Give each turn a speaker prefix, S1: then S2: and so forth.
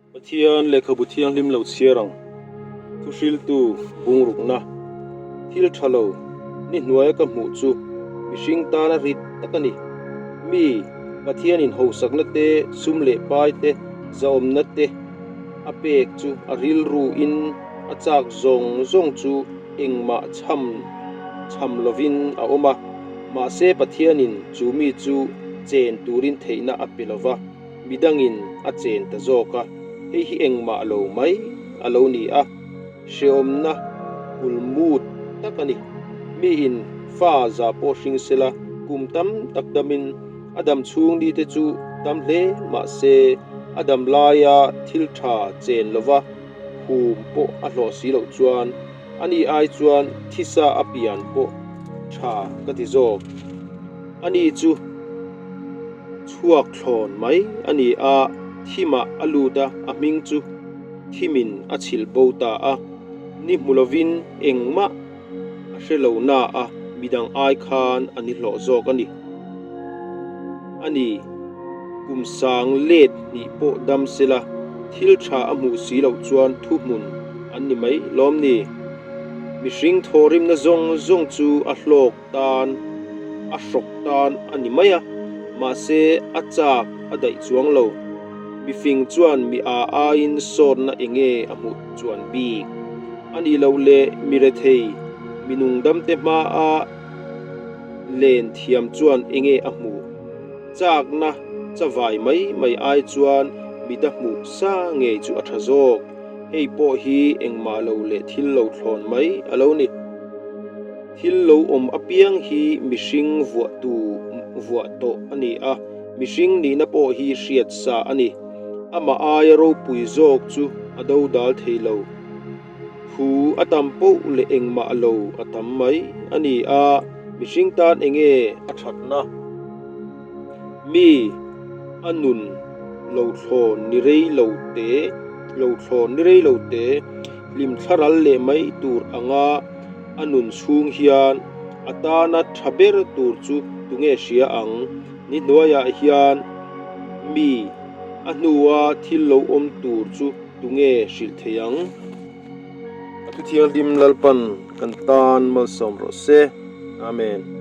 S1: Pathian lehkhabu thianghlim lo chhiar ang, thuhriltu bungrukna, thil tha lo ni hnuaia ka hmuh chu mihring tana rit tak a ni. Mi, Pathianin hausakna te, sum leh pai te, zahawmna te a pek chu a rilruin a chak zawng zawng chu engmah chham chham lovin a awm a, mahse Pathianin chu mi chu chen turin theihna a pe lova. Midangin a chen ta zawk a, hei hi engmah lo mai a lo ni a, hrehawmna kulmut tak a ni. Miin fa za pawh hring sela kum tam tak damin a dam chhung nite chu tam hle mah se a dam laia thil tha chen lova hum pawh a hlawh si loh chuan ani ai chuan thisa a pian pawh tha ka ti zawk. Ani chu. Chhuak thlawn mai a ni a, thimah a lut a, a hming chu thimin a chhilh bo ta a. Ni hmu lovin engmah a hre lo na a, midang ai khan a ni hlawh zawk a ni. A ni, kum sang let hnih pawh dam sela, thil tha a hmuh si loh chuan thuhmun an ni mai lawm ni? Mihring thawhrimna zawng zawng chu a hlawk tan a hrawk tan a ni mai a, mahse a chak a daih chuang lo. Mifing chuan mi a aiin sawtna enge a hmuh chuan bik a nih loh leh mi rethei, mi nungdamte hmaa len thiam chuan enge a hmuh? Chakna chavai mai mai ai chuan mita hmuh sa ngei chu a tha zawk. Hei pawh hi engmah lo leh thil lo thlawn mai a lo ni. Thil lo awm apiang hi mihring vuahtu vuah tawh a ni a, mihring nihna pawh hi hriat sa a ni. Amah aia ropui zawk chu a dodal thei lo. Thu a tam poh leh engmah lo a tam mai a ni a, mihring tan enge a thatna? Mi a nun lo thlawn ni rei lo te, lo thlawn ni rei lo te, hlim thlaral leh mai tur anga a nun chhung hian a tana tha ber tur chu tunge hria ang? Ni hnuaiah hian mi a hnua thil lo awm tur chu tunge hrilh thei ang? A thu thianghlim Lalpan kan tan malsawm rawh se. Amen.